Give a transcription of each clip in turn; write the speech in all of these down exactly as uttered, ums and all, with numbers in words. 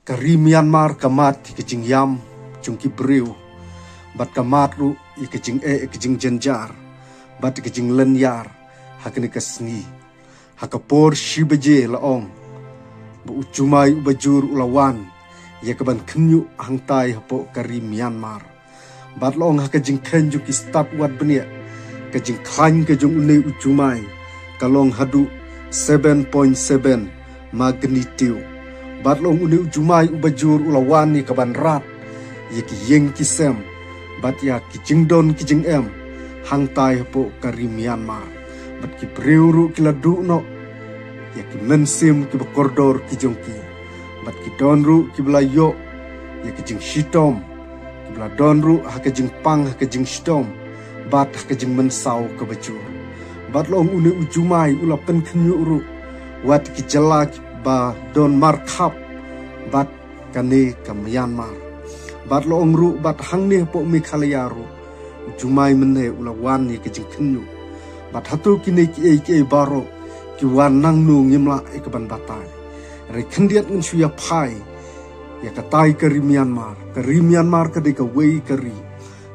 Ka ri Myanmar ka mad ïa ka jingïam jong ki briew, bad ka mad ruh ïa ka jingeh, ïa ka jingjynjar bad ïa ka jinglynñiar ha kane ka sngi. Ha ka por shi baje la ong ba u Jumai u bajur u la wan ïa ka ban khynñiuh hangtai hapoh ka ri Myanmar. Bad la ong ha ka jingkheiñ jong ki stad wad bniah, ka jingkhlaiñ ka jong une u Jumai ka long haduh seven point seven magnitude. Bad la ong une u Jumai u bajur u la wan ïa ka ban rat ïa ki ïing ki sem bad ïa ki jingdon ki jingem hangtai hapoh ka ri Myanmar. Bad ki briew ruh ki la duh noh ïa ki mynsiem kiba kordor ki jong ki. Bad ki don ruh kiba la ïoh ïa ka jingshitom, kiba la don ruh ha ka jingpang, ha ka jingshitom bad ha ka jingmynsaw kaba jur. Bad la ong une u Jumai u la pynkhynñiuh ruh wat ki jylla kiba don markhap bad kane ka Myanmar. Bad la ong ruh bad hangne hapoh Meghalaya ruh u Jumai mynne u la wan ïa ka jingkhynñiuh. Bad hato kine kiei kiei baroh ki wan nangno, ngim lah ïa ka ban batai. Hynrei khyndiat ngan shu ïa phai ïa katai ka ri Myanmar. Ka ri Myanmar ka dei kawei ka ri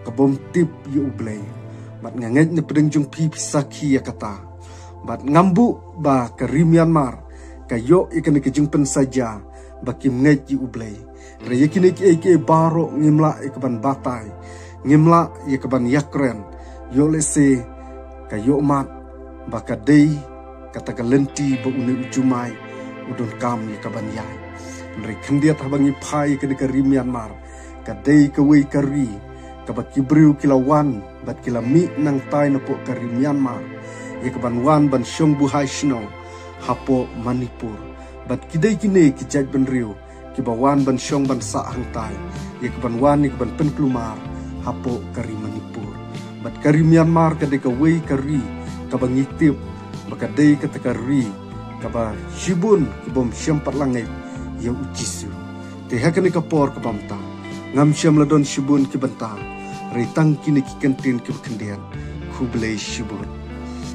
kabym tip ïa U Blei. Bad nga ngeit na pdeng jong phi phi sakhi ïa kata. Bad ngam buh ba ka ri Myanmar ka ïoh ïa kane ka jingpynsaja ba kim ngeit ïa U Blei. Hynrei ïa kine kiei kiei baroh ngim lah ïa ka ban batai, ngim lah ïa ka ban ïakren. Ïoh lehse ka ïoh mad ba ka dei kata ka lynti ba une u Jumai u donkam ïa ka ban ïaid. Hynrei khyndiat haba ngi phai ïa kane ka ri Myanmar, ka dei kawei ka ri kaba ki briew ki la wan bad ki la mih nangtai napoh ka ri Myanmar ïa ka ban wan ban shong buhai shnong hapoh Manipur. Bad ki dei kine ki jaitbynriew kiba wan ban shong ban sah hangtai ïa ka ban wan ïa ka ban pynkulmar hapoh ka ri Manipur. Bad ka ri Myanmar ka dei kawei ka ri kaba ngi tip ba ka dei kata ka ri kaba shibun kibym shym pat la ngeit ïa U Jisu. Te ha kane ka por kaba mynta ngam shym la don shibun ki bynta, hynrei tang kine ki kyntien kiba khyndiat. Khublei shibun.